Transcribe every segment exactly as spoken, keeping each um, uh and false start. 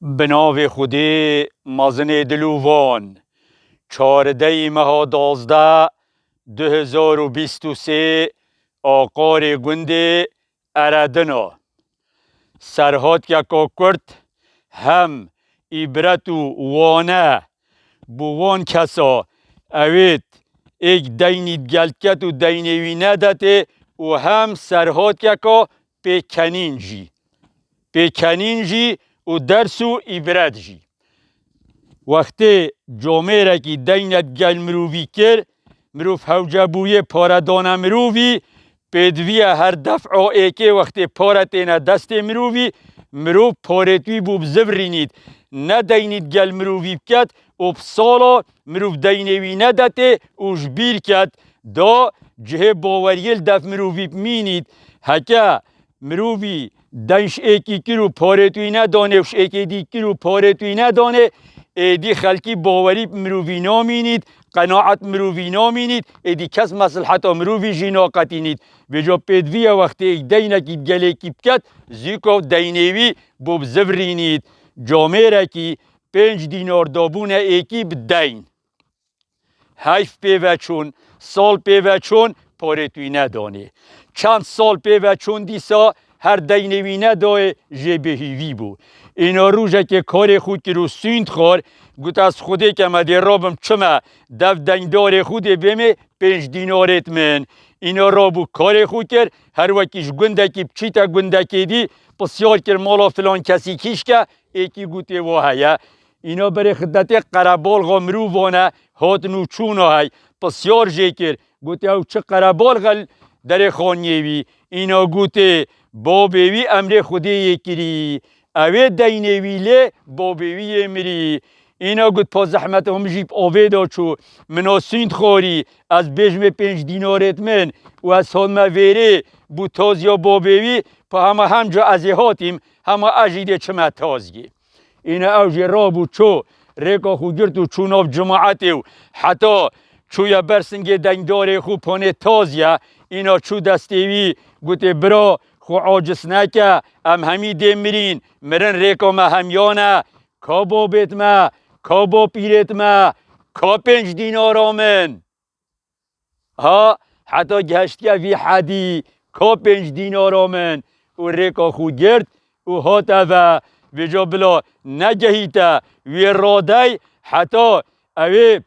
Bi navê Xwedê mezinê dilovan. Çardeyê meha duwazdeh, du hezar û bîst û sê, aqarê gundê Eredina. Serhatkeka kurt hem îbret û wane bo wan kesa ewêt êk deynî digel ket û deynê wî nedetê û hem serhatkeka pêkenîn jî. Pêkenîn jî û ders û îbret jî. Wextê comêrekî deyne digel mirovî kir, mirov hewce bûye pare dane mirovî, pêdiviye her def'a êkê wextê pare têne destê mirovî, mirov parêt wî bû bi zivirînît. Ne deynî digel mirovî biket û bi sala mirov deynê wî nedetê û ji bîr ket, da cihê baweriyê li def mirovî bimînît. Heke mirovî deyn ji êkî kir û parêt wî nedanê û ji êkê dî kir û parêt wî nedanê, êdî xelkî bawerî bi mirovî namînît, qenaet mirovî namînît, êdî kes mesliheta mirovî jî naqetînît. Vêca pêdiviye wextê êk deynekî gelêkî biket, zûka deynê wî bo bi zivirînît. Camêrekî pênc dînar dabûne êkî bi deyn. Heyf pê ve çûn, sal pê ve çûn, parêt wî nedanê. Çend sal pê ve çûn dîsa her deynê wî nedayê jê bêhîvî bû. Îna rojekê karê xwe kir û sûnd xwar, got, ez Xwedê ke me dê rabim çime dev deyndarê xwe dê bêmê pênc dînarêt min. Îna rabû karê xwe kir, her wekî ji gundekî biçîte gundekê dî, pisyar kir mala filan kesî kîşke, êkî gotê wa heye. Îna berê xidetê qerebalxa mirovane hatin û çûna hey, pisyar jê kir. Gotê ew çi qerebalxe li derê xaniyê wî. Îna gotê babê wî emrê Xwedê yê kirî. Ew ê deynê wî lê babê wî yê mirî. Îna got pa zehmet min jî bi avê de çû. Min a sûnd xwarî, ez bêjmê pênc dînarêt min û ez hatime vêrê bû taziya babê wî, pa hema hemca ez ê hatîm, hema ez jî dê çime taziyê. Îna ew jê rabû çû, rêka xwe girt û çû nav cimaetê û heta çûye ber singê deyndarê xwe panê taziye, îna çû destê wî, gotê, bira, xwe aciz neke, em hemî dê mirîn, mirin rêka me hemiyan e, ka babêt me, ka bapîrêt me, ka pênc dînara min. Ha, heta gehiştiye vî hedî, ka pênc dînara min û rêka xwe girt û hate ve, vêca bila negehîte wê radey heta ew ê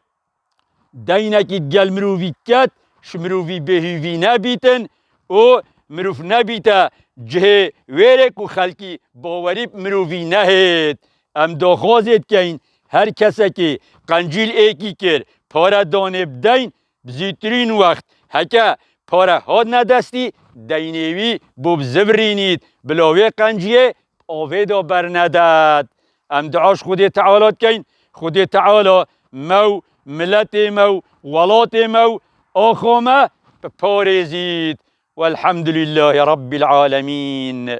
deynekî digel mirovî ket, ji mirovî bêhîvî nebîtin û mirov nebîte cihê wêrê ku xelkî bawerî bi mirovî nehêt. Em daxwazê dikeyn, her kesekê qencîl êkî kir, pare danê bi deyn, bi zûtirîn wext heke pare hatine destî, deynê wî bo bi zivirînît, bila wê qenciyê avê de bernedet. Em dua ji Xwedê Teala dikeyn, Xwedê Teala me û miletê me û welatê me û axa me biparêzît. Welhamdulîllahî Rabbil Alemîn.